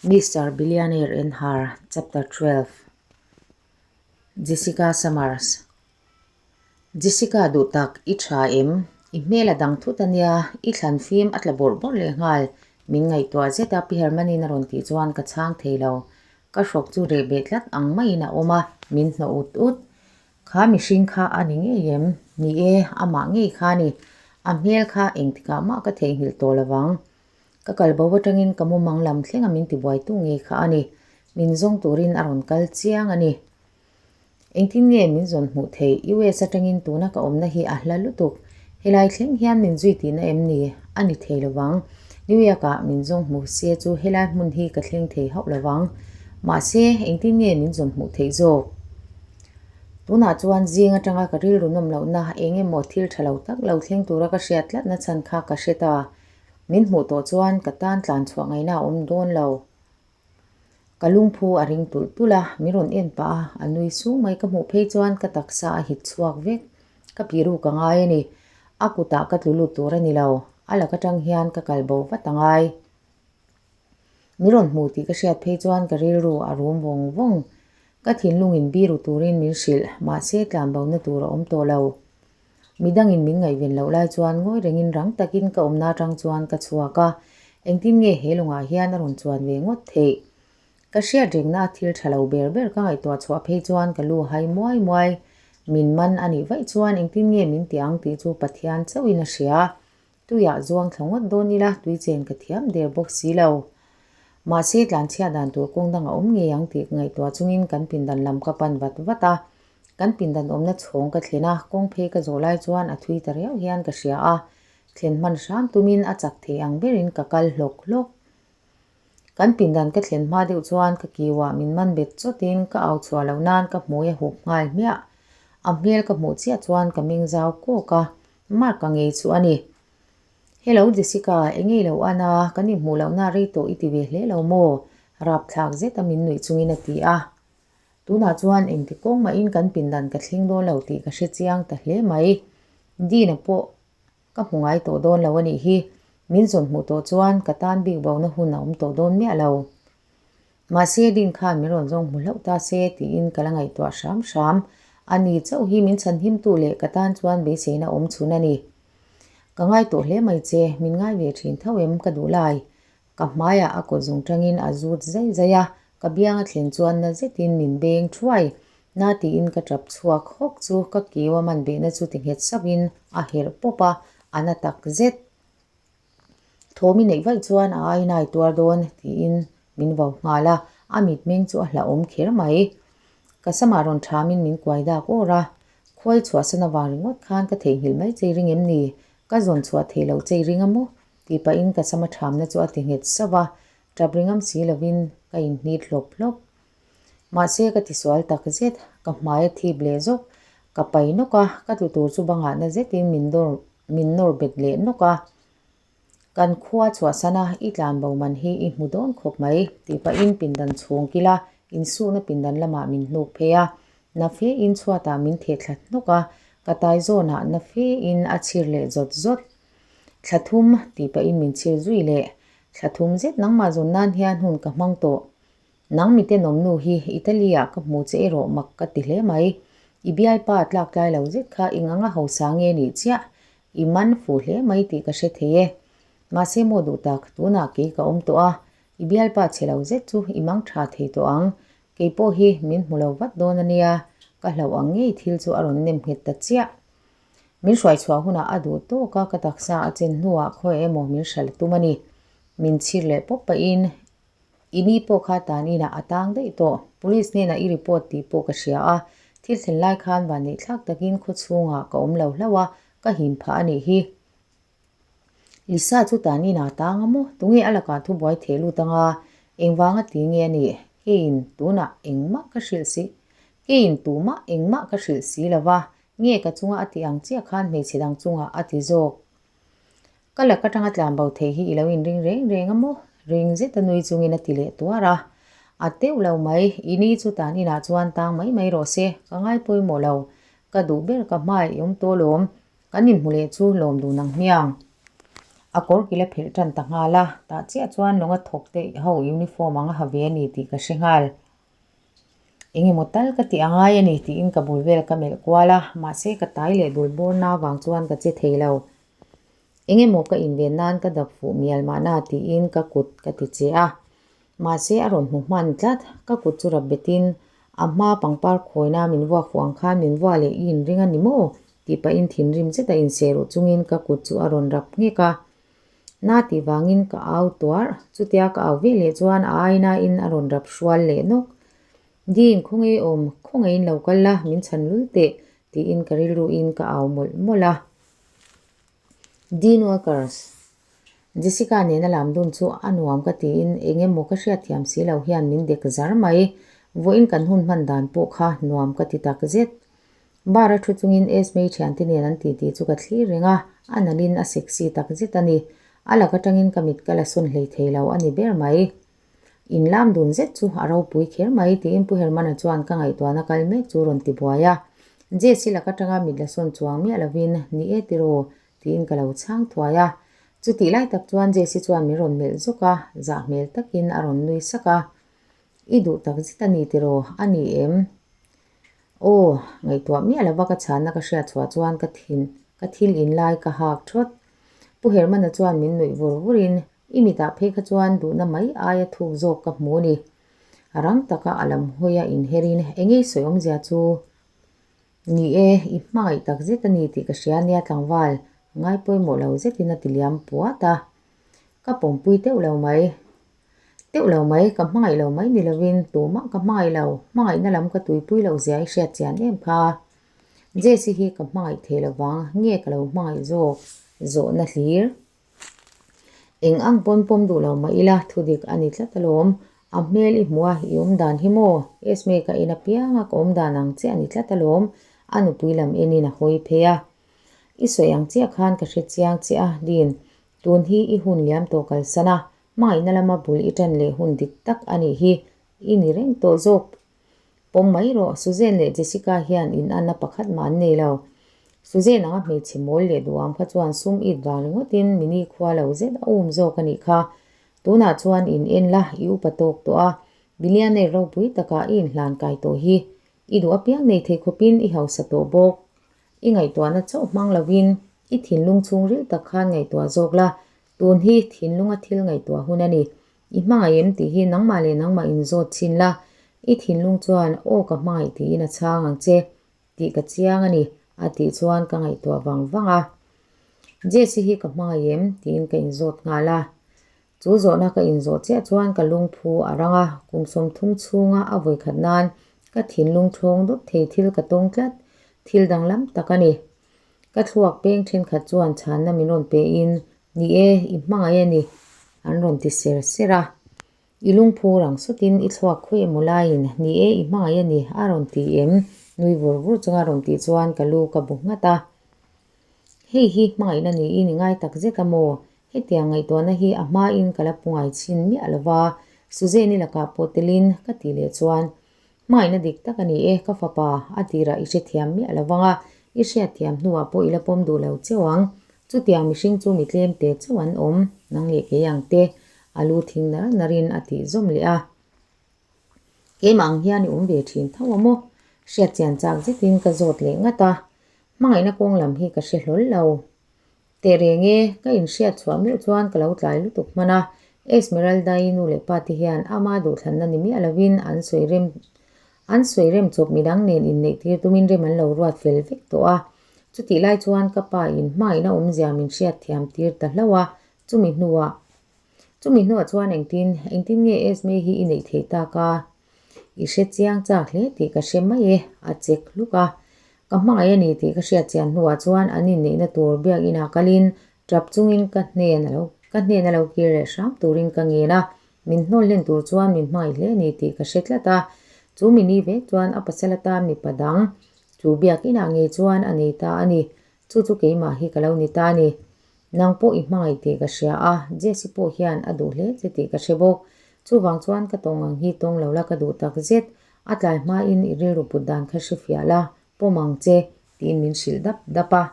Mister Billionaire in Her, Chapter 12 Jessica Summers Jessica duh tak, i tha em? I hmel a dang thut a nia, i thlan fim a tla bawrh bawrh leh nghal. Min ngaihtuah zet a, Pi Hermanin a rawn tih chuan ka chhang thei lo. Ka hrawk chu reh beh tlat ang maiin a awm a, min hnawh ut ut. Kha mihring kha a ni ngei em? Ni e, amah ngei kha a ni. A hmel kha engtikah mah ka theihnghilh tawh lo vang. Ka kal bo atangin ka mumang lam thlenga min tibuaitu ngei kha a ni. Min zawng turin a rawn kal chiang a ni. Engtin nge min zawn hmuh theih? US atangin tuna ka awmna hi a hla lutuk. Helai thleng hian min zui tihna em ni? A ni thei lovang. New York-ah min zawng hmu se chu helai hmun hi ka thleng thei hauh lovang. Mahse, engtin nge min zawn hmuh theih zawk? Tunah chuan zing atanga ka rilru nawm lohna eng emaw thil tha lo tak lo thleng tura ka hriat tlatna chhan kha ka hre ta. Min hmuh tawh chuan ka tan tlan chhuah ngaihna a awm dawn lo. Ka lungphu a ring tulh tulh a, min rawn en pah a, a nui sung mai ka hmuh phei chuan ka taksa a hit chhuak vek. Ka piru ka ngai a ni. A kutah ka tlu lut tur a ni lo. A lak atang hian ka kal bo vat a ngai. Min rawn hmu tih ka hriat phei chuan ka rilru a rum vawng vawng. Ka thinlungin biru turin min hrilh, mahse tlanbo na tur a awm tawh lo. Midangin min ngaihven loh lai chuan ngawi rengin rang takin ka awmna atang chuan ka chhuak a, engtin nge he lawngah hian a rawn chuan ve ngawt theih? Ka hriat rengna a thil tha lo ber ber ka ngaihtuah chhuah phei chuan ka lu hai muai muai. Min man a nih vaih chuan engtin nge min ti ang tih chu Pathian chauhin a hria. Tuiah zuang thla ngawt dawn ila tui chen ka thiam der bawk si lo. Mahse tlanchhiat dan tur kawng dang a awm ngei ang tih ngaihtuah chungin kan pindan lam ka pan vat vat a. Kan pindan awmna chhawng ka thlen a, kawng phei ka zawh lai chuan a thui ta riau hian ka hria a. Thlen hman hram tumin a chak thei ang berin ka kal hlawk hlawk. Kan pindan ka thlen hma deuh chuan ka kiuah min man bet chawtin ka au chhuah loh nan ka hmui a hup nghal hmiah. A hmel ka hmuh chiah chuan ka meng zau kawk a, Mark-a ngei chu a ni. Hello Jessica, eng ngei lo an a, kan inhmuh lohna rei tawh i ti ve hle lo maw? Rapthlak zeta min nuih chungin a ti a. Tunah chuan engti kawng mahin kan pindan ka thleng dawn lo tih ka hre chiang ta hle mai. Dean-a pawh ka hmu ngai tawh dawn lo a nih hi. Min zawn hmuh tawh chuan ka tan bik bona hun a awm tawh dawn miah lo. Mahse Dean khan min rawn zawng hmu hlauh ta se tiin ka la ngaihtuah hram hram. A ni chauh hi min chhanhimtu leh ka tan chuan beiseina awm chhun a ni. Ka ngai tawh hle mai che, min ngai ve thin tho em ka duh lai. Ka hmaiah a kut zung tangin a zut zai zai a, ka biang a thlen chuan na zetin min beng thuai. Na tiin ka tap chhuak hawk chu ka kiu a man behna chu ti nghet sauhin a herh pawp a, a na tak zet. Thawm i neih vaih chuan a ai nai tuar dawn tiin min vau nghal a, a mitmeng chu a hlauhawm kher mai. Ka samah rawn thamin min kuai dak awr a, khuai chhuahsan avang ringawt khan ka theihnghilh mai chei ring em ni? Ka zawn chhuah theih loh chei ring a maw? Tih pahin ka sama thamna chu a ti nghet sauh a, tap ringam si lovin ka inhnit hlawp hlawp. Mahse ka tisual tak zet, ka hmai a thip leh zawk, ka pai nawk a, ka tlu tur chu bangah na zetin min dawr min nawr bet leh nawk a. Kan khua chhuahsan a, i tlan bo man hi i hmu dawn khawp mai, tih pahin pindan chhung kila insukna pindan lamah min hnuk phei a, na fe in chhuatah min theh thla hnawk a, ka tai zawnah na fe in a chhir leh zawt zawt. Thla thum tih pahin min chhir zui leh. Thla thum zet nangmah zawn nan hian hun ka hmang tawh. Nang mi tenawm nu hi Italy ah ka hmu che erawh mak ka ti hle mai. I bialpa tlak tlai lo zet kha eng anga hausa nge nih chiah? I man fuh hle mai tih ka hre thei e. Mahse maw duh tak, tunah kei ka awm tawh a, i bialpa chhe lo zet chu i mang tha thei tawh ang. Kei pawh hi min hmu lo vat dawn a nia, ka hlauh ang ngei thil chu a rawn nem nghet ta chiah. Min hruai chhuah hunah a duh tawk a, ka taksa a chen hnuah khawi emaw min hralh tum a ni. Min chhir leh pawp pahin i ni pawh kha tan inah a tang daih tawh. Police hnenah i report tih pawh ka hria a, thil thlen lai khan vanneih thlak takin khaw chhungah ka awm lo hlauh a, ka him phah a nih hi. Lisa chu tan inah a tang a maw? Tunge a lakah thubuai theh lut anga engvanga ti nge a nih? Keiin tunah engmah ka hrilh si Keiin tumah engmah ka hrilh si lova, nge ka chunga a tih ang chiah khan hmeichhe dang chungah a ti zawk. Ka lak atanga tlan bo theih hi i lo inring reng reng a maw? Ring zet a nui chungin a ti leh tuar a. A teuh lo mai, i ni chu tan inah chuan tang mai mai rawh se, ka ngai pawimawh lo. Ka duh ber ka hmai i awm tawh lawm, kan inhmu leh chu lawm dun ang hmiang. A kawr kil a phelh tan ta nghal a, tah chiah chuan lawnga thawk te ho uniform ang a ha ve a ni tih ka hre nghal. Engemaw tal ka tih a ngai a ni tiin ka bul vel ka melh kual a, mahse ka tai leh dul bawr na vang chuan ka che thei lo. Engemaw ka inven nan ka dap fuh mial mahna tiin ka kut ka ti che a, mahse a rawn hmu hman tlat, ka kut chu rap betin a hma pangpar khawina min vuak fuh ang khan min vua leh i inring a ni maw? tih pahin thinrim zeta inseh ruh chungin ka kut chu a rawn rap nghek a. Na tih vangin ka au tuarh, chutia ka au ve leh chuan a ainain a rawn rap hrual leh nawk. Dean, khawnge awm, khawngeiin lo kal la, min chhan lul teh, tiin ka rilruin ka au mawlh mawlh a. Dean Walkers, Jessica nena lam dun chu a nuam ka tiin eng emaw ka hriatthiam si lo hian min dek zar mai. Vawiin kan hun hman dan pawh kha nuam ka ti tak zet. Bar a thu chungin Esmei thiante nen an titi chu ka thlir reng a, a nalhin a sexy tak zet a ni. A lak atangin ka mit ka la sawn hlei thei lo a ni ber mai. In lam dun zet chu a ropui kher mai tiin Pu Hermana chuan ka ngaihtuahna kal mek chu rawn ti buai a. Jess-i lak atanga mit la sawn chuang miah lovin, Ni e tiraw? tiin ka lo chhang thuai a. Chutih lai tak chuan Jess-i chuan min rawn melh zawk a, zah hmel takin a rawn nui sak a. I duh tak zet a ni tiraw? A ni em? Aw, ngaihtuah miah lova ka chhanna ka hriat chhuah chuan ka thin, ka thil in lai ka hak thawt. Pu Hermana chuan min nuih vur vurin, I mitah phei kha chuan duhna mai aia thuk zawk ka hmu ni. A rang taka a lam hawi a inherin engei sawi awmzia chu ni e, i hmangaih tak zet a ni tih ka hria nia tlangval, ngai pawimawh lo zetin a ti liam puat a. Ka pawmpui teuh lo mai. Teuh lo mai, ka hmangaih lo mai ni lovin tumah ka hmangaih lo, hmangaihna lam ka tuipui loh zia i hriat chian em kha. Jesse hi ka hmangaih thei lovang, nge ka lo hmangaih zawk zawhna hlir. Eng ang pawn pawm duh lo mah ila thudik a ni tlat alawm. A hmel i hmuh a, i awm dan hi maw? Esme ka en apiang a, ka awm dan ang chiah a ni tlat alawm, a nupui lam enin a hawi phei a. I sawi ang chiah khan ka hre chiang chiah a, Dean. Tun hi i hun liam tawh kalsan a, hmangaihna lama bul i tan leh hun dik tak a nih hi. I ni reng tawh zawk. Pawm mai rawh, Suzanne leh Jessica hian in anna pakhat mah an nei lo. Suzanne anga hmeichhe mawl leh duham kha chuan sum it vang ringawtin mini khua lo zet a um zawk a nih kha. Tunah chuan in en la, i upa tawk tawh a, billionaire ropui takah i inhlan kai tawh hi. I duh apiang nei thei khawpin i hausa tawh bawk. I ngaihtuahna chauh hmang lovin i thinlung chhungril tak khan ngaihtuah zawk la, tun hi thinlunga thil ngaihtuah hun a ni. I hmangaih em tih hi nangmah leh nangmah in zawt chhin la, i thinlung chuan aw ka hmangaih tiin a chhang ang che tih ka chiang a ni a tih chuan ka ngaihtuah vang vang a. Jesse hi ka hmangaih em tiin ka inzawt nghal a. Chu zawhna ka inzawh chiah chuan ka lungphu a rang a, kum 30 chhunga a vawikhat nan ka thinlung thawng dawp thei thil ka tawng tlat, thil danglam tak a ni. Ka thluak peng thenkhat chuan chhanna min rawn pein, Ni e, i hmangaih a ni, an rawn ti ser ser a. I lungphu rang sawtin i thluak khawi emaw laiin, Ni e, i hmangaih a ni, a rawn ti em? Nui vur vur chunga rawn tih chuan ka lu ka bu nghat a. Hei hi hmangaihna niin i ngai tak zet a maw? Hetiang ngaihtuahna hi a hmain ka la pu ngai chhin miah lo va, Suzanne-i lakah pawh telin ka tih leh chuan, Hmangaihna dik tak a ni e, ka fapa, a tirah i hrethiam miah lo vang a, i hriatthiam hnuah pawh i la pawm duh lo cheu ang. Chutiang mihring chu mi tlem te chauh an awm, nang leh kei ang te, a lu thing nar narin a tih zawm leh a. Keimah ang hian i awm ve thin tho a maw? Hriatchian chak zetin ka zawt leh ngat a, hmangaihna kawng lam hi ka hre hlawl lo. Teh reng e, ka inhriat chhuah meuh chuan ka lo tlai lutuk hman a, Esmeralda-i nu leh pa te hian ama duhthlanna ni miah lovin an sawi rem an sawi rem chawp midang nen inneih tir tumin rem an lo ruat fel vek tawh a. Chutih lai chuan ka pa in hmangaihna awmzia min hriat thiam tir ta hlauh a, chumi hnuah chumi hnuah chuan engtin engtin nge Esme hi i neih theih tak a? I hre chiang chak hle tih ka hre mai e, a chek hluk a. Ka hmangaih a ni tih ka hriat chian hnuah chuan an inneihna tur biakinah kalin tap chungin ka hnen a lo ka hnen a lo kir leh hram turin ka ngen a, min hnawl hlen tur chuan min hmangaih hle a ni tih ka hre tlat a. Chu mi ni vek chuan a pasal atan mipa dang chu biakinah ngei chuan a nei ta a ni. Chu chu keimah hi ka lo ni ta a ni. Nang pawh i hmangaih tih ka hria a, Jesse pawh hian a duh hle che tih ka hre bawk. Chuvang chuan ka tawng ang hi tawng lo la ka duh tak zet. A tlai hmain i rilru put dan kha hre fiah la, pawm ang che, tiin min hrilh dap dap a.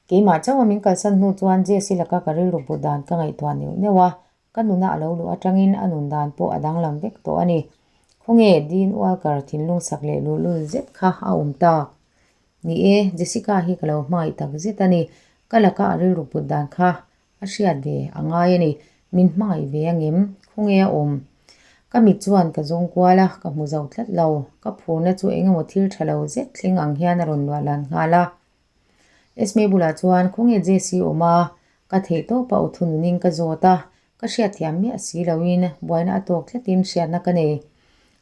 Keimah chauha min kalsan hnu chuan Jesse laka ka rilru but dan ka ngaihtuah neuh neuh a, ka nuna a lo luh atangin a nun dan pawh a danglam vek tawh a ni. Khawnge Dean Walker thinlung sak leh luhlul zet kha a awm tak? Ni e, Jessica hi ka lo hmangaih tak zet a ni. Ka laka a rilru put dan kha a hriat ve a ngai a ni. Min hmangaih ve angem? Khawnge a awm? Ka mit chuan ka zawng kual a, ka hmu zo tlat lo. Ka phurna chu engemaw thil tha lo zet thleng ang hian a rawn luah lan nghal a. Esme bulah chuan khawnge Jesse awm a, ka theih tawp a aw thununin ka zawt a, ka hriatthiam miah si loin buaina a tawk tlatin hriatna ka nei.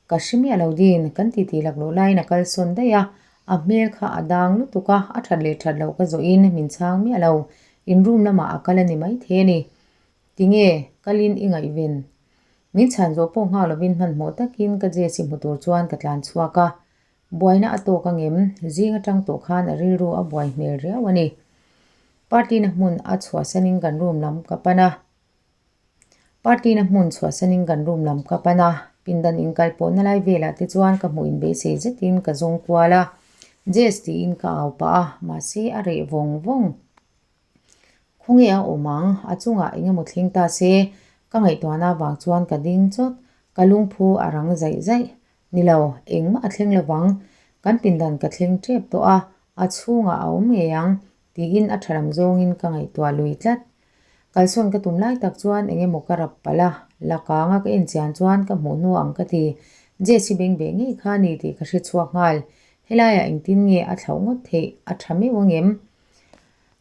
Ka hre miah lo din, kan titi laklawh laiin a kalsawn daih a, a hmel kha a dang lutuk a, a that leh that loh ka zawhin min chhang miah lo, in room lamah a kal a ni maithei a ni. Tinge, kalin i ngaihven? Min chhan zawh pawh nghak lovin hmanhmawh takin ka Jesse hmu tur chuan ka tlan chhuak a, Buaina a tawk angem? Zing atang tawh khan a rilru a buai hmel riau a ni. Party-na hmun a chhuahsanin kan room lam ka pan a. Party-na hmun chhuahsanin kan room lam ka pan a. Pindan inkal pawhna lai velah te chuan ka hmuh inbeisei zetin ka zawng kual a. Jess tiin ka au pah a, mahse a reh vawng vawng. Khawnge a awm ang? A chungah eng emaw thleng ta se? Ka ngaihtuahna avang chuan ka ding chawt. Ka lungphu a rang zaih zaih. Ni lo, engmah a thleng lovang. Kan pindan ka thleng tep tawh a, a chhungah a awm ngei ang, tiin a tha lam zawngin ka ngaihtuah lui tlat. Kalsawn ka tum lai tak chuan eng emaw ka rap palh a, la kanga ka enchian chuan ka hmuh hnu ang ka ti. Jesse beng beh ngei kha a ni tih ka hre chhuak nghal. Helaiah engtin nge a thlauh ngawt theih a tha meuh angem?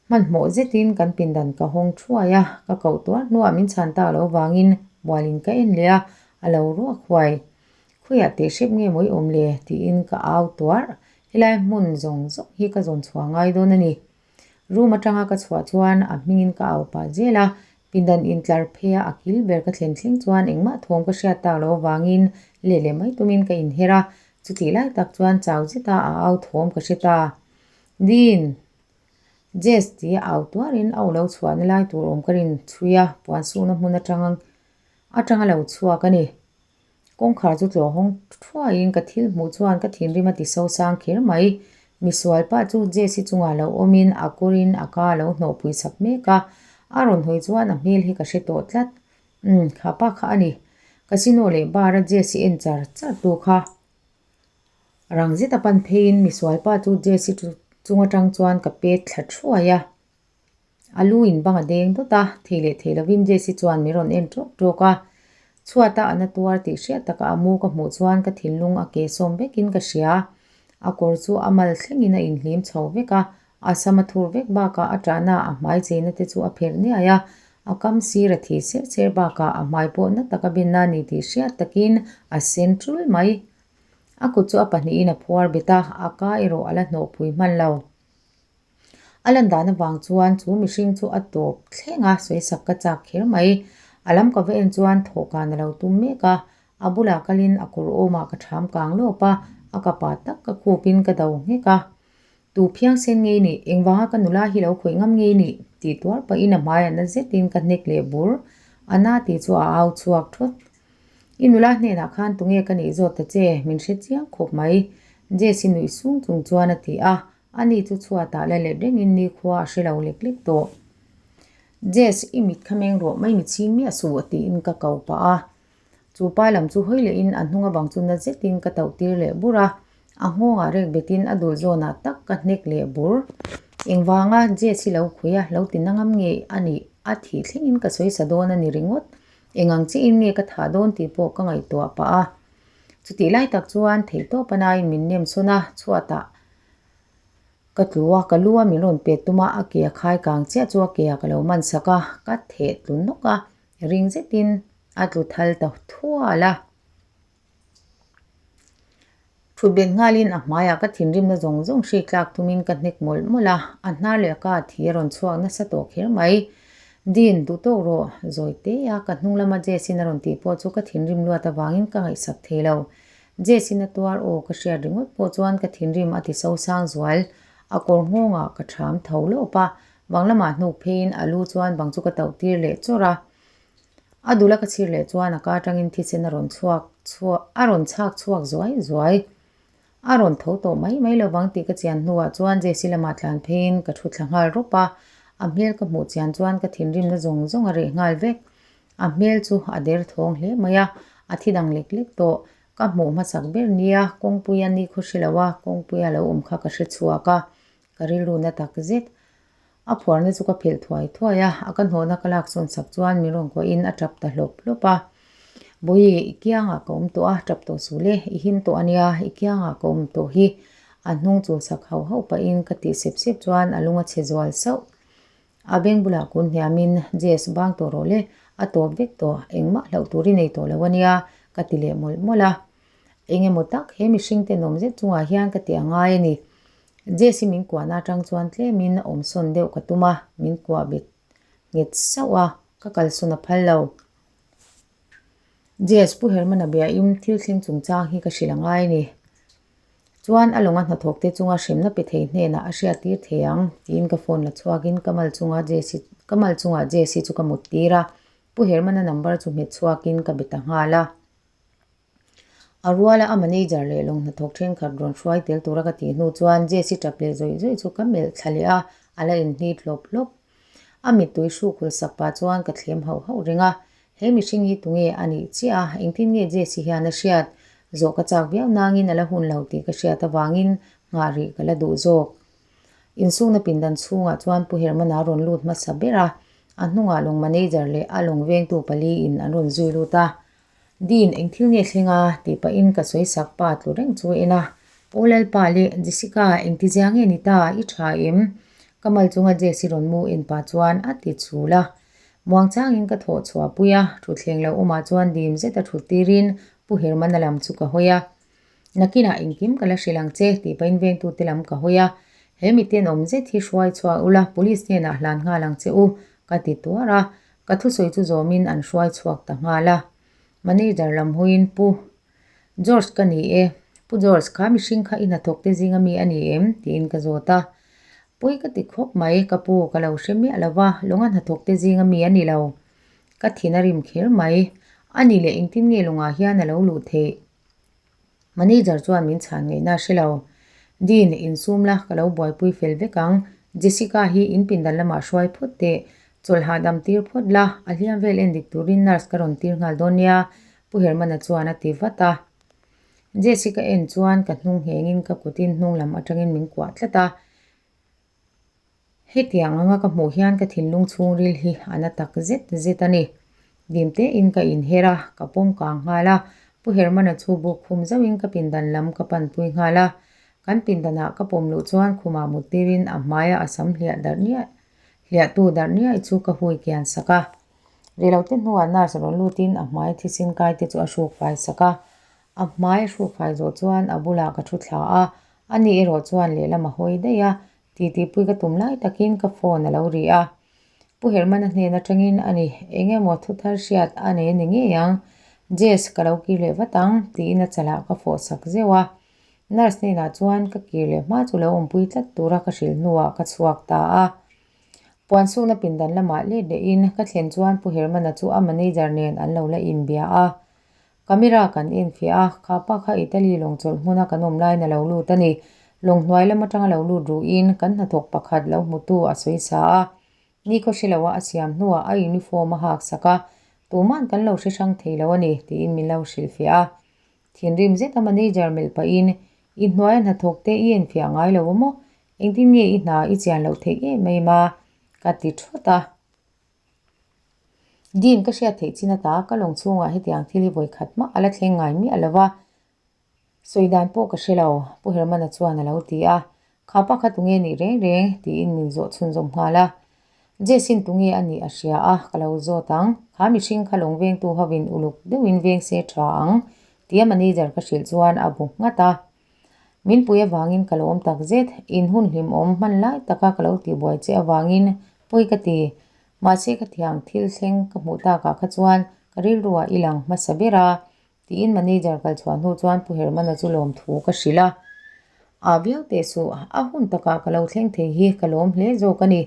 Hmanhmawh zetin kan pindan ka hawng thuai a, ka koh tuar hnuah min chhan tak loh vangin bualin ka en leh a, a lo ruak huai. Khawiah teh hrep nge maw i awm le? tiin ka au tuarh. Helai hmun zawng zawng hi ka zawn chhuah ngai dawn a ni. Room atanga ka chhuah chuan a hmingin ka au pah zel a, pindan intlar pheia a kil ber ka thlen thleng chuan engmah thawm ka hriat tak loh avangin leh leh mai tumin ka inher a, chutih lai tak chuan chau zeta a au thawm ka hre ta. Dean! Jess tia au tuarin a u lo chhuahna lai tur awm ka rin chhui a, puan suhna hmun atang atanga lo chhuak a ni. Kawngkhar chu tlawh hawng thuaiin ka thil hmuh chuan ka thinrim a ti so sang kher mai. Misual pah chu Jess-i chungah lo awmin a kawrin a ka lo hnawhpui chak mek a, a rawn hawi chuan a hmel hi ka hre tawh tlat. Umm, kha pa kha a ni. Casino leh bar-a Jess-i en char char tu kha. Rang zet a pan pheiin misual pa chu Jesse chung atang chuan ka pet thla thuai a. A lu in bang a deng dawt a, thei leh thei lovin Jesse chuan min rawn en tawk tawk a. Chhuata a na tuar tih hriat taka a mu ka hmuh chuan ka thinlung a ke sawm vekin ka hria. A kawr chu a mal thlengin a inhlim chho vek a, a sam a thur vek bakah a ṭahna a hmai cheina te chu a pherh niai a, a kam sir a thi ser ser bakah a hmai pawh na taka benna a ni tih hriat takin a sen ṭul mai. A kut chu a pahnihin a phuar bet a, a ka erawh a la hnawhpui hman lo. A lan dan avang chuan chu mihring chu a tawp thleng a, sawisak ka chak kher mai. A lam ka va en chuan thawhkan a lo tum mek a, a bulah kalin a kawr awmah ka ṭham kang lawp a, a kapa tak ka khupin ka do nghek a. Tu phiang sen ngei nih, engvanga ka nula hi lo khawih ngam ngei nih? tih tuar pahin a hmai a na zetin ka hnek leh bur. A na tih chu a au chhuak thawt. I nula hnenah khan tunge ka nih zawt ta che, min hre chiang khawp mai, Jess-i nuih sung chung chuan a ti a, ani chu chhuatah la let rengin nikhua a hre lo lek lek tawh. Jess, i mit kha meng rawh mai mi chhing miah suh, tiin ka ko pah a. Chu pa lam chu hawi lehin a hnung avang chu na zetin ka tauh tir leh bur a, a nghawngah rek betin a dul zawnah tak ka hnek leh bur. Engvanga Jess hi lo khui a, lo ti na ngam nge a nih a thih thlengin ka sawi sa dawn a ni ringawt. Eng ang chiin nge ka thah dawn tih pawh ka ngaihtuah pah a. Chutih lai tak chuan theihtawp a naiin min nem sawn a, chhuatah ka tlu a, ka lu a min rawn pet tum a, a ke a khai kang chiah chu a ke ah ka lo man sak a, ka theh tlu nawk a, ring zetin a tlu thal ta thual a. Thut bet nghalin a hmaiah ka thinrimna zawng zawng hri tlak tumin ka hnek mawlh mawlh a, a hnar leh a ka thi a rawn chhuak nasa tawh kher mai. Dean, duh tawk rawh, zawi te a, ka hnung lama Jess-in a rawn tih pawh chu ka thinrim luat avangin ka ngaihsak thei lo. Jess-in a tuar aw ka hriat ringawt pawh chuan ka thinrim a ti sosang zual. A kawr nghawngah ka ṭham tho lawp a, bang lamah hnuk pheiin a lu chuan bang chu ka tauh tir leh chawrh a. A dul a ka chhir leh chuan a ka atangin thisen a rawn chhuak chhuak a rawn chhak chhuak zuai zuai. A rawn tho tawh mai mai lovang tih ka chian hnuah chuan Jessie lamah tlan pheiin ka thu thla nghal rawp a, a hmel ka hmuh chian chuan ka thinrimna zawng zawng a reh nghal vek. A hmel chu a der thawng hle mai a, a thi dang lek lek tawh. Ka hmuh hmasak ber nia kawngpuia ni khaw hre lo a, kawngpuia lo awm kha ka hre chhuak a, ka rilru na tak zet. A phuarna chu ka phelh thuai thuai a, a ka hnawhna ka lak sawn sak chuan min rawn kuahin a tap ta hlawp hlawp a. Bawihi, i kiangah ka awm tawh a, tap tawh suh le, i him tawh a nia, i kiangah ka awm tawh hi. A hnung chul sak hauh hauh pahin ka tih sep sep chuan a lung a chhe zual sauh. A beng bulah kun hniamin, Jess, bang tawh rawh le, a tawp vek tawh, engmah hlauh tur i nei tawh lo a nia, ka ti leh mawlh mawlh a. Eng emaw tak he mihring tenawm zet chungah hian ka ti a ngai a ni. Jess-i min kuahna atang chuan tlemin awmsawn deuh ka tum a, min kuah bet nghet sauh a, ka kalsawn a phal lo. Jess, Pu Hermana biain thil thleng chungchang hi ka hrilh a ngai a ni. Chuan a lawnga hnathawk te chunga hremna pe thei hnenah a hriat tir thei ang, tiin ka phone la chhuakin ka mal chunga Jess-i ka mal chungah Jess-i chu ka mut tir a, Pu Hermana number chu hmet chhuakin ka be ta nghal a. A ruala a manager leh lawng hnathawk thenkhat rawn hruai tel tura ka tih hnu chuan Jesse tap leh zawih zawih chu ka melh thla leh a, a la inhnit hlawp hlawp. A mittui hruk hul sak pah chuan ka thlem hauh hauh reng a, he mihring hi tunge a nih chiah a, engtin nge Jesse hian a hriat? Zawh ka chak viau nangin a la hun lo tih ka hriat avangin nghah rih ka la duh zawk. Insukna pindan chhungah chuan Pu Hermana rawn lut hmasa ber a, a hnungah lawng manager leh a lawng vengtu paliin an rawn zui lut a. Dean, eng thil nge thleng a? tih pahin ka sawi sak pa tlu reng chu en a. Pu Lalpa leh Jessica, engti zia nge ni ta? I tha em? Ka mal chunga Jess-i rawn mu en pah chuan a ti chul a. Muang changin ka thawh chhuah pui a, thutthleng lo awmah chuan dim zeta thut tirin Pu Hermana lam chu ka hawi a. Nakinah engkim ka la hrilh ang che tih pahin vengtute lam ka hawi a. He miten awm zet hi hruai chhuah ula police hnenah hlan nghal ang che u, ka ti tuar a. Ka thusawi chu zawmin an hruai chhuak ta nghal a. Manager lam hawiin Pu George ka ni e, Pu George kha mihring kha i hnathawk te zinga mi a ni em? tiin ka zawt a. Pawi ka ti khawp mai, ka pu ka lo hre miah lo va, lawnga hnathawk te zinga mi a ni lo. Ka thin a rim kher mai. A ni leh engtin nge lawngah hian a lo luh theih? Manager chuan min chhan ngaihna a hre lo. Dean, insum la, ka lo buaipui fel vek ang. Jessica hi in pindan lamah hruai phawt teh. Chawlh hahdam tir phawt la, a hliam vel en dik turin nurse ka rawn tir nghal dawn nia, Pu Hermana chuan a ti vat a. Jessica en chuan ka hnung nghengin ka kutin hnung lam atangin min kuah tlat a. Hetiang anga ka hmuh hian ka thinlung chhungril hi a na tak zet zet a ni. Dim tein ka inher a, ka pawm kang nghal a. Pu Hermana chu buk khum zauhin ka pindan lam ka panpui nghal a. Kan pindanah ka pawm luh chuan khumah mut tirin a hmaia a sam hliah darh niaih hliahtu darh niaih chu ka hui kian sak a. Reilote hnuah nurse rawn lutin a hmai thisen kai te chu a hruk fai sak a. A hmai a hruk fai zawh chuan a bulah ka thu thla a, ani erawh chuan lehlam a hawi daih a. Titipui ka tum lai takin ka phone a lo ri a. Pu Hermana hnen atangin a ni, eng emaw thu thar hriat a nei a ni ngei ang. Jess, ka lo kir leh vat ang, tiin a chalah ka fawh sak zeuh a. Nurse hnenah chuan ka kir leh hma chu lo awmpui tlat tura ka hrilh hnuah ka chhuak ta a. Puan sukna pindan lamah let lehin ka thlen chuan Pu Hermana chu a manager nen an lo la inbia a. Camera kan enfiah a, kha pa kha Italy lawng chawlh hmuna kan awm laiin a lo lut a ni. Lawng hnuai lam atanga lo lut ruhin kan hnathawk pakhat lo hmutu a sawi sa a. Nikhaw hre loa a siam hnuah a uniform a hak sak a, tuman kan lo hre hrang thei lo a ni, tiin min lo hrilhfiah a. Thinrim zeta manager melh pahin, I hnuaia hnathawk te i enfiah ngai lo a maw? Engtin nge i hna i chian loh theih em em a? ka ti thawt a. Dean ka hriat theih chin ata ka lawng chhungah hetiang thil hi vawi khat mah a la thleng ngai miah lo va, sawi dan pawh ka hre lo, Pu Hermana chuan a lo ti a. Kha pa kha tunge nih reng reng? tiin min zawh chhunzawm nghal a. Jessin tunge a nih a hria a, ka lo zawt ang. Kha mihring kha lawng vengtu hovin uluk deuhin veng se tha ang, tia manager ka hrilh chuan a bu nghat a. Min pui avangin ka lawm tak zet, in hun hlimawm hman lai taka ka lo tihbuai che avangin pawi ka ti. Mahse ka thiang thil thleng ka hmuh takah kha chuan ka rilruah i lang hmasa ber a, tiin manager kal chhuah hnu chuan Pu Hermana chu lawmthu ka hrilh a. A viau teh suh, a hun takah ka lo thleng thei hi ka lawm hle zawk a ni.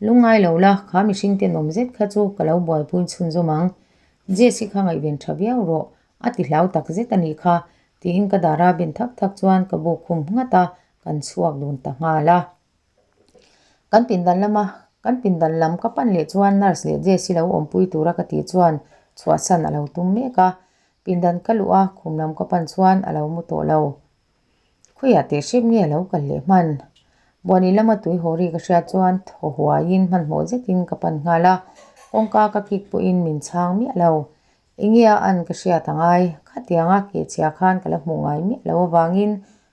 Lungngai lo la, kha mihring tenawm zet kha chu ka lo buaipui chhunzawm ang. Jesse kha ngaihven tha viau rawh, a ti hlau tak zet a nih kha. Tiin ka dara ben thak thak chuan ka buk khum nghat a, kan chhuak dun ta nghal a. Kan pindan lama kan pindan lam ka pan leh chuan nurse leh Jess hi lo awmpui tura ka tih chuan chhuahsan a lo tum mek a. Pindan ka luh a, khum lam ka pan chuan a lo mu tawh lo. Khawiah teh hrep nge a lo kal leh hman? Buani lama tui haw ri ka hriat chuan thaw huaiin hmanhmawh zetin ka pan nghal a, kawngka ka kik pawhin min chhang miah lo. Enge a an ka hriat a ngai? Khatianga kehchhia khan ka la hmuh ngai miah lo avangin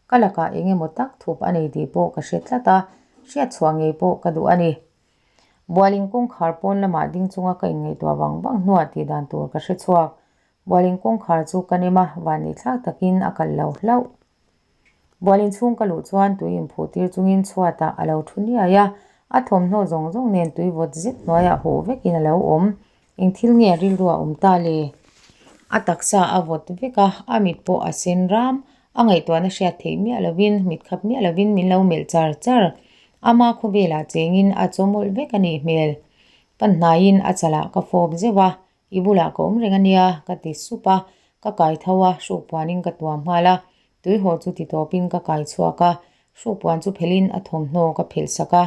ka lakah eng emaw tak thup a nei tih pawh ka hre tlat a, hriat chhuah ngei pawh ka duh a ni. Bualin kawngkhar pawn lamah ding chunga ka inngaihtuah vang vang hnuah tih dan tur ka hre chhuak. Bualin kawngkhar chu ka nem a, vanneih thlak takin a kalh lo hlauh. Bualin chhung ka luh chuan tui inphuh tir chungin chhuatah a lo thu niai a, a thawmhnaw zawng zawng nen tui vawt zet hnuaiah huh vekin a lo awm. Eng thil nge a rilru a awm ta le? A taksa a vawt vek a, a mit pawh a sen ram. A ngaihtuahna hriat theih miah lovin, mit khap miah lovin min lo melh char char. Ama khawvelah chengin a chawmawlh vek a nih hmel. Pan hnaiin a chalah ka fawp zeuh a, I bulah ka awm reng a nia, ka ti sup a, ka kai tho a, hruk puanin ka tuam nghal a, tuihaw chu ti tawpin ka kai chhuak a, hruk puan chu phelhin a thawmhnaw ka phelh sak a.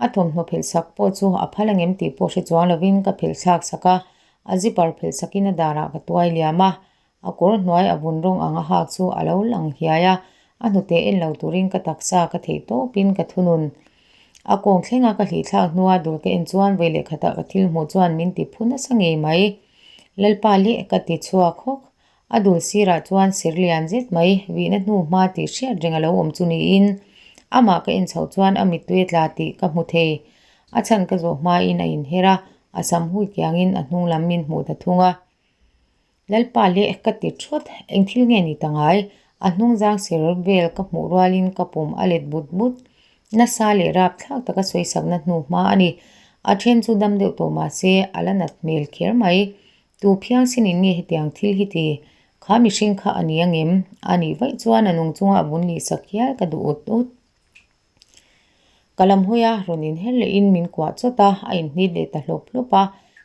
A thawmhnaw phelh sak pawh chu a phal angem tih pawh hre chuang lovin ka phelh thlak sak a, a zipper phelh sakin a darah ka tuai liam a, a kawr hnuai a vun rawng ang a hak chu a lo lang hiai a, a hnute en lo turin ka taksa ka theih tawpin ka thunun. A kawng thlenga ka hlih thlak hnua dul ka en chuan vawi leh khatah ka thil hmuh chuan min ti phu nasa ngei mai. Lalpa leh ka ti chhuak hawk. A dul sirah chuan ser lian zet mai vihna hnu hma tih hriat reng a lo awm chu niin amah ka en chhoh chuan a mittui a tla tih ka hmu thei. A chhan ka zawh hmain a inher a, a sam hui kiangin a hnung lam min hmuh ta thung a. Lalpa leh ka ti thawt, eng thil nge ni ta ngai? A hnung zang ser vel ka hmuh rualin ka pum a let but but. Nasa leh rap thlak taka sawi sakna hnu hma a ni. A then chu dam deuh tawh mah se a la nat hmel kher mai. Tu phiang sinin nge hetiang thil hi ti? Kha mihring kha a ni angem? A nih vaih chuan a nung chunga a bun lih sak hial ka duh ut ut. Ka lam hawi a, rawn inher lehin min kuah chawt a, a inhnit leh ta hlawp hlawp a.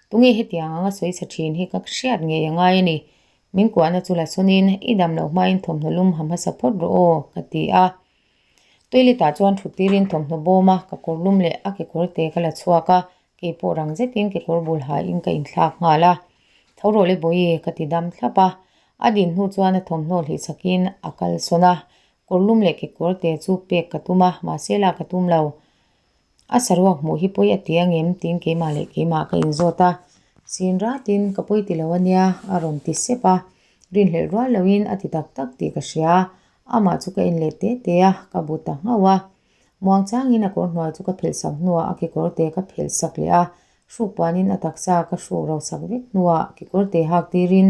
Tunge hetiang anga sawi chhe thin hi ka hriat ngei a ngai a ni. Min kuahna chu la sawnin, I dam loh hmain thawmhnaw lum ha hmasa phawt rawh aw, ka ti a. Toilet ah chuan thut tirin thawmhnaw bawm a, ka kawr lum leh a kekawr te ka la chhuak a, kei pawh rang zetin kekawr bul hain ka inthlak nghal a. Tho rawh le bawihi, ka ti dam thlap a. A din hnu chuan a thawmhnaw hlih chhakin a kal sawn a, Kawr lum leh kekawr te chu pek ka tum a, mahse la ka tum lo. A saruak hmuh hi pawi a ti angem tiin keimah leh keimah ka inzawt a. Sin ratin ka pawi ti lo ania a rawn ti sep a. Rinhlelh rual loin a ti tak tak tih ka hria. Amah chu ka en leh te te a, ka bu ta nghauh a. Muang changin a kawr hnuai chu ka phelh sak hnuah a kekawr te ka phelh sak leh a. Hruk puanin a taksa ka hruk ro sak vek hnuah kekawr te hak tirin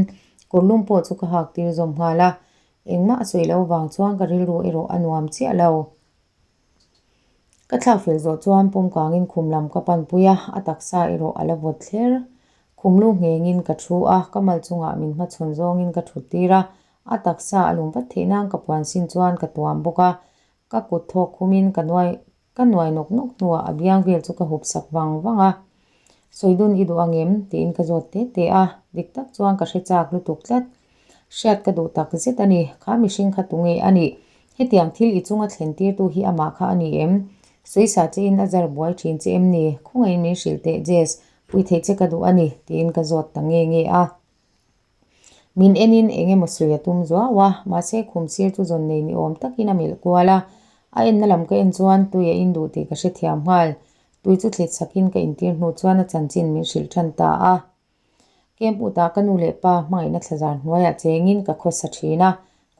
kawr lum pawh chu ka hak tir zawm nghal a. Engmah a sawi loh vang chuan ka rilru erawh a nuam chiah lo. Ka thlak fel zawh chuan pawm kangin khum lam ka panpui a, a taksa erawh a la vawt thler. Khum lu nghengin ka thu a, ka mal chungah min hmachhawn zawngin ka thut tir a, a taksa a lum vat theih nan ka puan sin chuan ka tuam bawk a, ka kut thawk khumin ka nuai Ka nuai nawk nawk hnuah a biang vel chu ka hup sak vang vang a, Sawi dun i duh angem? tiin ka zawt te te a, dik tak chuan ka hre chak lutuk tlat. Hriat ka duh tak zet a ni, kha mihring kha tunge a nih? Hetiang thil i chunga thlen tirtu hi amah kha a ni em? Sawisa chein a zar buai thin che em ni? Khawngaihin min hrilh teh Jess, pui theih che ka duh a ni, tiin ka zawt ta nge nge a. Min enin eng emaw sawi a tum zuau a, mahse khum sir chu zawn nei ni awm takin a melh kual a. A enna lam ka en chuan tui a in duh tih ka hrethiam nghal. Tui chu thlit sakin ka intir hnu chuan a chanchin min hrilh than ta a. Camp utah ka nu leh pa hmangaihna thlazar hnuaiah chengin ka khawsa thin a,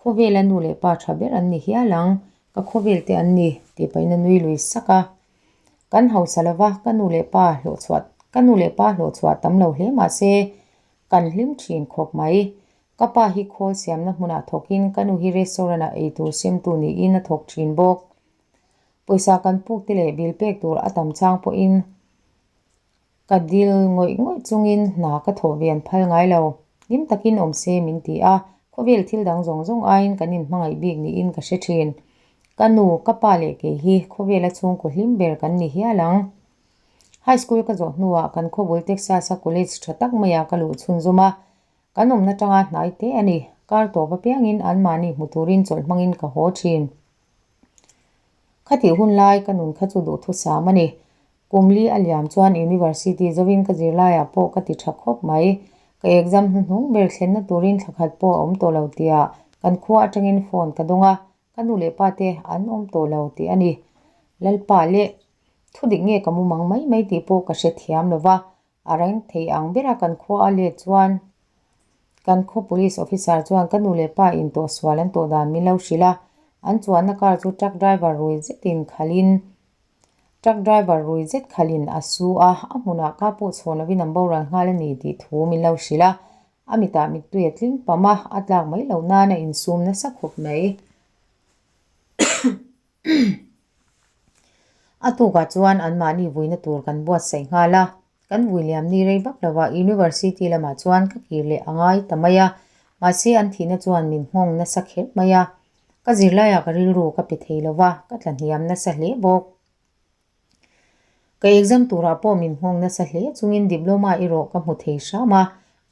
khawvela nu leh pa tha ber an ni hial ang, ka khawvel te an ni tih pahin a nui lui sak a. Kan hausa lova ka nu leh pa hlawhchhuah ka nu leh pa hlawhchhuah tam lo hle mahse Kan hlim thin khawp mai. Ka pa hi khawl siamna hmunah thawkin ka nu hi restaurant ah eitur semtu niin a thawk thin bawk. Pawisa kan puk te leh bill pek tur a tam chang pawhin ka dil ngawih ngawih chungin hna ka thawh ve an phal ngai lo. Hlim takin awm se min ti a, khawvel thil dang zawng zawng aiin kan inhmangaih bik niin ka hre thin. Ka nu, ka pa leh kei hi khawvela chhungkaw hlim ber kan ni hial ang. High school ka zawh hnuah kan khawbul Texas-a college tha tak maiah ka luh chhunzawm a, kan awmna tanga hnai te a ni. Kar tawp apiangin anmahni hmu turin chawlh hmangin ka haw thin. Khatih hun lai ka nun kha chu duhthusam a ni. Kum li a liam chuan University zovin ka zirlaiah pawh ka ti tha khawp mai. Ka exam hnuhnung ber thlenna turin thla khat pawh a awm tawh lo tia kan khua atangin phone ka dawng a, ka nu leh pa te an awm tawh lo tih a ni. Lalpa leh thudik nge ka mumang mai mai tih pawh ka hrethiam lo va, A reng thei ang bera kan khua a let chuan kan khaw police officer chuan ka nu leh pa in tawh sual an tawh dan min lo hrilh a, an chuanna car chu truck driver rui zetin khalhin truck driver rui zet khalhin a su a, a hmunah ka pawh chhawn lovin an boral nghal a ni tih thu min lo hrilh a, a mitah mittui a tling pam a, a tlak mai loh nan a insum nasa khawp mai. A tukah chuan anmahni vuina tur kan buatsaih nghal a, kan vui liam ni rei vak lovah University lamah chuan ka kir leh a ngai ta mai a, mahse an thihna chuan min nghawng nasa kher mai a, ka zirlaiah ka rilru ka pe thei lova, ka tla hniam nasa hle bawk. Ka exam turah pawh min nghawng nasa hle chungin diploma erawh ka hmu thei hram a,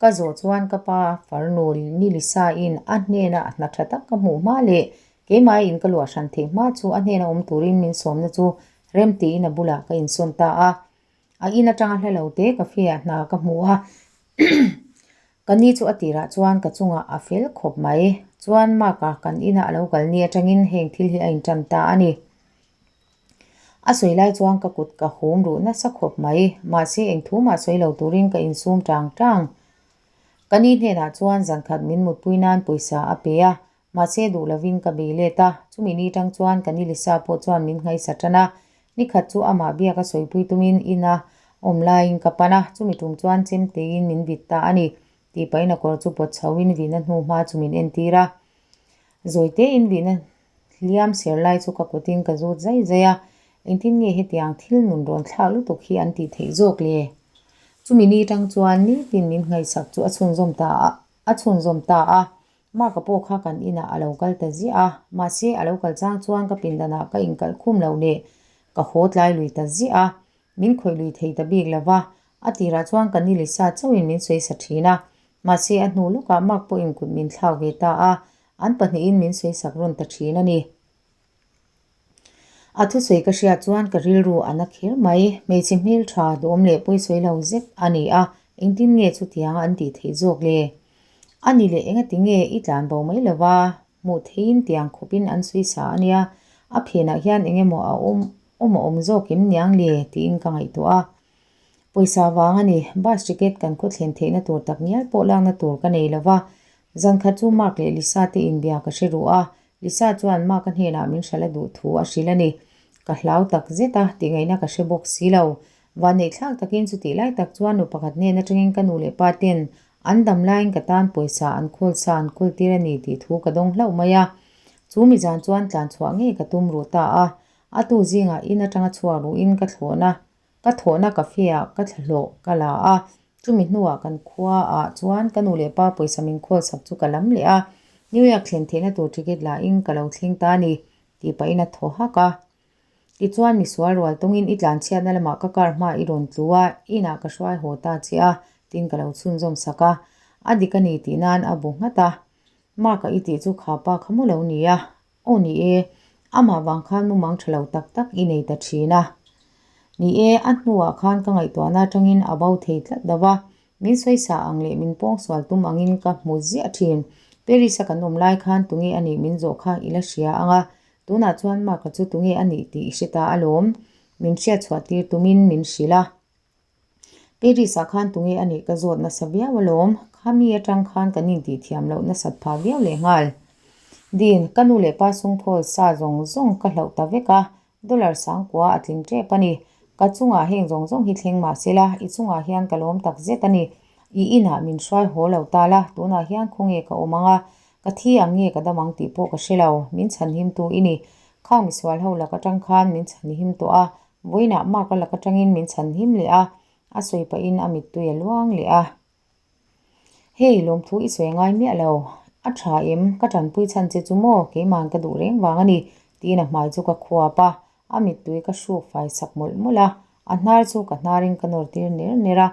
ka zawh chuan ka pa farnu ni Lisa in a hnena hna tha tak ka hmuh hma leh keimah in ka luah hran theih hma chu a hnena awm turin min sawmna chu rem tiin a bulah ka insawn ta a. A in atanga hla lo te cafe ah hna ka hmu a, ka ni chu a tirah chuan ka chungah a fel khawp mai. Chuan Mark-a kan inah a lo kal ni atangin heng thil hi a intan ta a ni. A sawi lai chuan ka kut ka hum ruh nasa khawp mai, mahse eng thu mah sawi lo turin ka insum tang tang. Ka ni hnenah chuan zankhat min mutpui nan pawisa a pe a, mahse duh lovin ka bei let a, chumi ni tang chuan ka ni Lisa pawh chuan min nghaisa tan a, nikhat chu amah biak a sawipui tumin ina awm laiin ka pan a, chumi tum chuan chemteiin min vit ta a ni, tih pahin a kawr chu pawt chhoin vihna hnu hma chu min entir a. Zawitein vihna Hliam ser lai chu ka kutin ka zut zai zai a, engtin nge hetiang thil nun rawn thlak lutuk hi an tih theih zawk le? Chumi ni tang chuan nitin min ngaihsak chu a chhunzawm ta a, a chhunzawm ta a. Mark-a pawh kha kan inah a lo kal ta ziah a, mahse a lo kal chang chuan ka pindanah ka inkalh khum loh leh ka haw tlai lui ta ziah a, min khawih lui thei ta bik lo va, a tirah chuan ka ni Lisa chauhin min sawi sa thin a, mahse a hnu lawkah Mark pawhin kut min thlak ve ta a, An pahnihin min sawisak rawn ta thin a ni. A thusawi ka hriat chuan ka rilru a na kher mai. Hmeichhe hmel tha duhawm leh pawisawi lo zet a ni a, engtin nge chutianga an tih theih zawk le? A ni leh engati nge i tlan bo mai lo va, hmuh theihin tiang khawpin an sawisa a nia, a phenah hian eng emaw a awm awm a awm zawk em niang le? tiin ka ngaihtuah a. Pawisa vang a ni, bus ticket kan khaw thlen theihna tur tak ngial pawh lakna tur ka nei lo va, Zankhat chu Mark leh Lisa te inbia ka hre ruh a, Lisa chuan Mark-a hnenah min hralh a duh thu a hrilh a ni. Ka hlau tak zet a, tihngaihna ka hre bawk si lo. Vanneih thlak takin chutih lai tak chuan nu pakhat hnen atangin ka nu leh pa ten an dam laiin ka tan pawisa an khawl sa an kawl tir a ni tih thu ka dawng hlauh mai a. Chu mi zan chuan tlan chhuah ngei ka tum ruh ta a, a tu zingah in atanga chhuak ruhin ka thlawhna Ka thawhna cafe ah ka thlahlawh ka la a, chumi hnuah kan khua ah chuan ka nu leh pa pawisa min khawl sak chu ka lam leh a, New York thlen theihna tur ticket la in ka lo thleng ta a ni, tih pahin a thaw hak a. Tichuan misual rual tawngin i tlanchhiatna lamah ka car hma i rawn tlu a, inah ka hruai haw ta che a, tiin ka lo chhunzawm sak a, a dik a ni tih nan a bu nghat a. Mark-a i tih chu kha pa kha mu lo ni a, Aw ni e, amah vang khan mumang tha lo tak tak i nei ta thin a. Ni e, a hnuah khan ka ngaihtuahna atangin a bo thei tlat lo va, min sawisa ang leh min pawngsual tum angin ka hmu ziah thin. Paris-a kan awm lai khan tunge a nih min zawh kha i la hria ang a, tunah chuan Mark-a chu tunge a nih tih i hre ta alawm. Min hriatchhuah tir tumin min hrilh a. Paris ah khan tunge a nih ka zawt nasa viau alawm, khami atang khan kan intih thiam loh nasat phah viau leh nghal. Dean, ka nu leh pa sungthawl sa zawng zawng ka hlauh ta vek a, dollar sangkua a tling tep a ni. Ka chungah heng zawng zawng hi thleng mah se la, i chungah hian ka lawm tak zet a ni. I inah min hruai haw lo ta la, tunah hian khawnge ka awm ang a, ka thi ang nge ka dam ang tih pawh ka hre lo, min chhanhim tu i ni. Khang misual ho lak atang khan min chhanhim tawh a, Vawiinah Mark-a lak atangin min chhan him leh a, a sawi pahin a mittui a luang leh a. Hei, lawmthu i sawi ngai miah lo. A tha em? Ka tanpui chhan che chu maw? Keima'n ka duh reng vang a ni, tiin a hmai chu ka khuap a, a mittui ka hruk fai sak mawlh mawlh a, a hnar chu ka hnarin ka nawr tir ner ner a,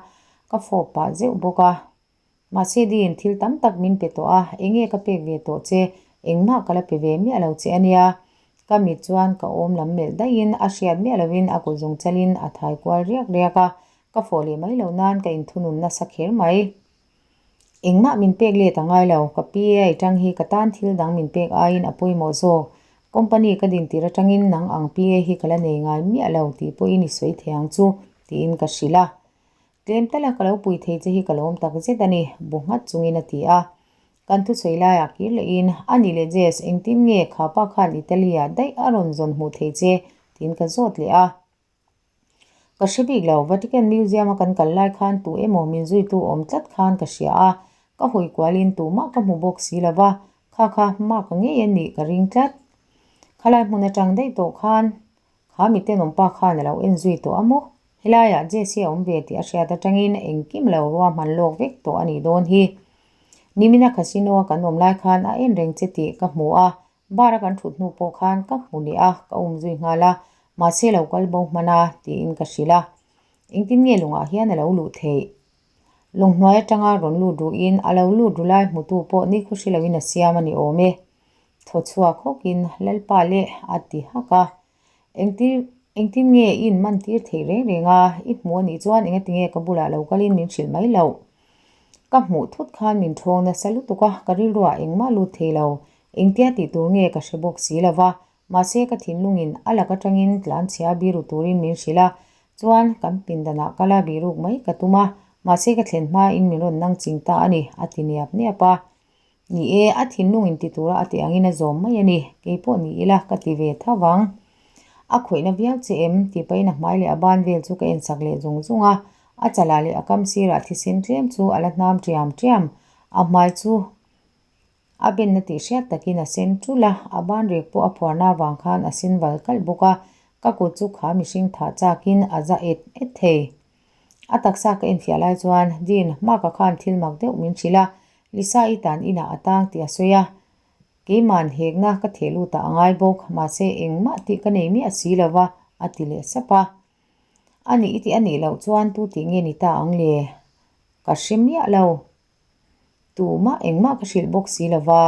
ka fawp pah zeuh bawk a. Mahse Dean, thil tam tak min pe tawh a, enge ka pek ve tawh che, engmah ka la pe ve miah lo che ania. Ka mit chuan ka awm lam melh daihin a hriat miah lovin a kut zung chalin a thai kual riak riak a, ka fawh leh mai loh nan ka inthunun nasa kher mai. Engmah min pek let a ngai lo, ka PA tang hi ka tan thil dang min pek aiin a pawimawh zawk. Company ka din tir atangin nang ang PA hi ka la nei ngai miah lo tih pawhin i sawi thei ang chu, tiin ka hrilh a. Tlem tala ka lo pui thei che hi ka lawm tak zet a ni, bu nghat chungin a ti a. Kan thusawi laiah kir lehin, A nih leh Jess, engtin nge kha pa khan Italy-ah daih a rawn zawn hmuh thei che? tiin ka zawt leh a. Ka hre bik lo, Vatican Museum a kan kal lai khan tu emaw min zuitu awm tlat khan ka hria a, ka hawi kualin tumah ka hmu bawk si lo va, kha kha Mark a ngei a nih ka ring tlat. Khalai hmun atang daih tawh khan kha mi tenawmpa khan a lo en zui tawh a maw? Helaiah Jesse a awm ve tih a hriat atangin engkim lo ruahman lawk vek tawh a nih dawn hi. Nimina casino a kan awm lai khan a en reng che tih ka hmu a, Bar a kan thut hnu pawh khan ka hmu leh a, ka um zui nghal a, mahse lo kal bo hman a, tiin ka hrilh a. Engtin nge lungah hian a lo luh theih? Lung hnuai atanga rawn lut ruhin a lo lut ru lai hmutu pawh ni khaw hre loin a siam a ni awm e. Thaw chhuak hawkin Lalpa leh a ti hak a. Engtir engtin nge i inman tir theih reng reng a, i hmu a nih chuan engati nge ka bulah lo kalin min hrilh mai loh. Ka hmuh thut khan min thawng nasa lutuk a, ka rilruah engmah lut thei lo. Engtia tih tur nge ka hre bawk si lo va, mahse ka thinlungin a lak atangin tlanchhia biru turin min hrilh a, chuan kan pindanah kala biruk mai ka tum a, mahse ka thlen hmain min rawn nang ching ta a ni, a ti niap niap a. Ni e, a thinlung in ti tura a tih angin a zawm mai a ni, kei pawh ni ila ka ti ve tho vang. A khawihna viau che em? tih pahin a hmai leh a ban vel chu ka ensak leh zung zung a, a chalah leh a kam sirah thisen tlem chu a la hnam ṭiam ṭiam. A hmai chu a benna tih hriat takin a sen ṭul a, a ban rek pawh a phuarna avang khan a sen val kalh bawk a, ka kut chu kha mihring thah chakin a za et et thei. A taksa ka enfiah lai chuan Dean, Mark-a khan thil mak deuh min hrilh a, Lisa i tan inah a tang tih a sawi a, Keima'n hekna ka theh lut ah a ngai bawk, mahse engmah tih ka nei miah si lo va, a ti leh sap a. A nih i tih a nih loh chuan tu tih nge ni ta ang le? Ka hre miah lo. Tumah engmah ka hrilh bawk si lo va.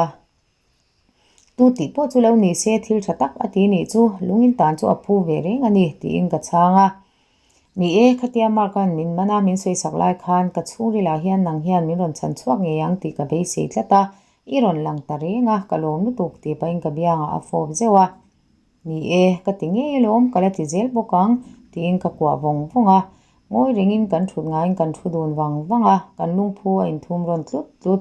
Tu tih pawh chu lo ni se thil tha tak a ti nih chu lungin tan chu a phu ve reng a ni tiin ka chhang a. Ni e, khatia Mark-a'n min man a, min sawisak lai khan ka chhungrilah hian nang hian min rawn chhan chhuak ngei ang tih ka beisei tlat a, i rawn lang ta reng a, ka lawm lutuk tih pahin ka biangah a fawp zeuh a. Ni e, ka ti ngei alawm, ka la ti zel bawk ang, tiin ka kuah vawng vawng a. Ngawi rengin kan thut ngaiin kan thu dun vang vang a, kan lungphu a inthum rawn tlut tlut.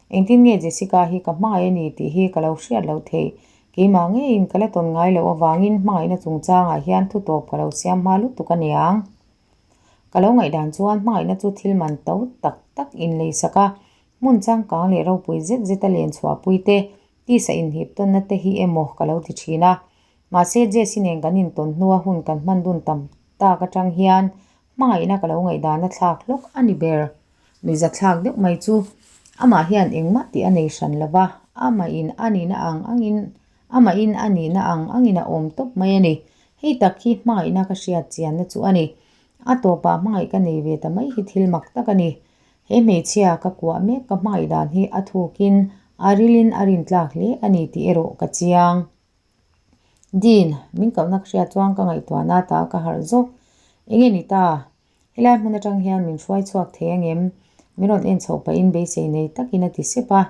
Engtin nge Jessica hi ka hmangaih a ni tih hi ka lo hriat loh theih. Keimah ngeiin ka la tawn ngai loh avangin hmangaihna chungchangah hian thutawp ka lo siam hma lutuk a niang. Ka lo ngaihdan chuan hmangaihna chu thil man to tak tak inleisak a, hmun changkang leh ropui zet zeta len chhuahpui te, tisa inhip tawnna te hi emaw ka lo ti thin a. Mahse Jesse nen kan intawn hnua hun kan hman dun tam tak atang hian hmangaihna ka lo ngaihdan a thlak hlawk a ni ber. Nuihza thlak deuh mai chu amah hian engmah tih a nei hran lo va, amahin a nihna ang angin amahin a nihna ang angin a awm tawp mai a ni. Hei tak hi hmangaihna ka hriat chianna chu a ni. A tawpah hmangaih ka nei ve ta mai hi thil mak tak a ni. He hmeichhia ka kuah mek ka hmangaih dan hi a thukin a rilin a rintlak hle a ni tih erawh ka chiang. Dean, min kohna ka hriat chuan ka ngaihtuahna ta ka harh zawk. Enge ni ta? Helai hmun atang hian min hruai chhuak thei angem? Min rawn en chhoh pahin beisei nei takin a ti sep a.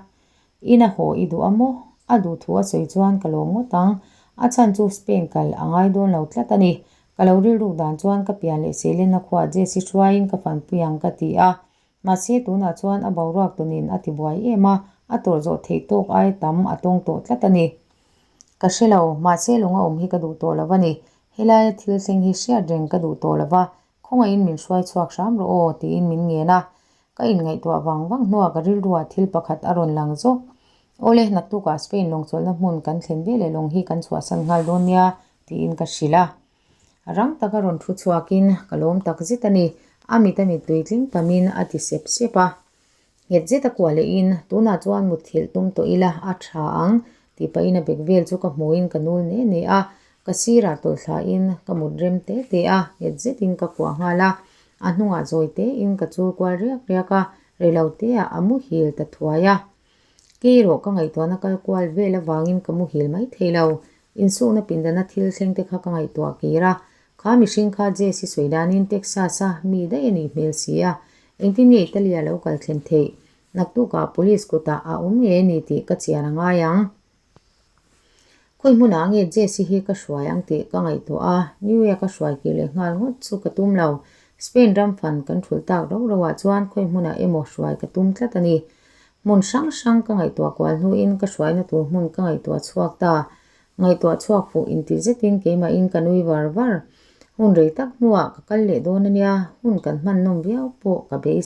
Ina haw i duh a maw? A duh thu a sawi chuan ka lawm ngawt ang. A chhan chu Spain kal a ngai dawn lo tlat a ni. Ka lo rilruk dan chuan ka pian leh seilenna khuah Jesse hruaiin ka fanpui ang ka ti a. Mahse tunah chuan a boruak tunin a ti buai em a, a tawrh zawh theih tawk ai tam a tawng tawh tlat a ni. Ka hre lo, mahse lung a awm hi ka duh tawh lo a ni. Helaia thil thleng hi hriat reng ka duh tawh lo va, khawngaihin min hruai chhuak hram rawh aw tiin min ngen a. Ka inngaihtuah vang vang hnuah ka rilruah thil pakhat a rawn lang zawk. Awle, naktukah Spain lawngchawlhna hmun kan thlen veleh lawng hi kan chhuahsan nghal dawn nia tiin ka hrilh a. Rang taka rawn thu chhuakin ka lawm tak zet a ni, a mit a mittui tling tamin a ti sep sep a. Nghet zet a kuah lehin, Tunah chuan mutthilh tum tawh ila a tha ang, tih pahin a bek vel chu ka hmuhin ka nul ne ne a, ka sirah tawlh thlain ka mut rem te te a, nghet zetin ka kuah nghal a, a hnungah zawi tein ka chul kual riak riak a. Reiloteah a muhil ta thuai a. Kei erawh ka ngaihtuahna kal kual vel avangin ka muhil mai thei lo. Insukna pindana thil thleng te kha ka ngaihtuah kir a. Kha mihring kha Jesse sawi danin Texas-a mi daih a nih hmel si a. Engtin nge Italy-a lo kal thlen theih? Naktukah police kutah a awm ngei a ni tih ka chian a ngai ang. Khawi hmunah nge Jesse hi ka hruai ang tih ka ngaihtuah a, New York a hruai kir leh nghal ngawt chu ka tum lo. Spain ram fan kan thulh tak rau rauah chuan khawi hmunah emaw hruai ka tum tlat a ni. Hmun hrang hrang ka ngaihtuah kual hnuin ka hruaina tur hmun ka ngaihtuah chhuak ta. Ngaihtuah chhuak fuh inti zetin keimahin ka nui var var. Hun rei tak hnuah ka kal leh dawn a nia, hun kan hman nawm viau pawh ka beisei.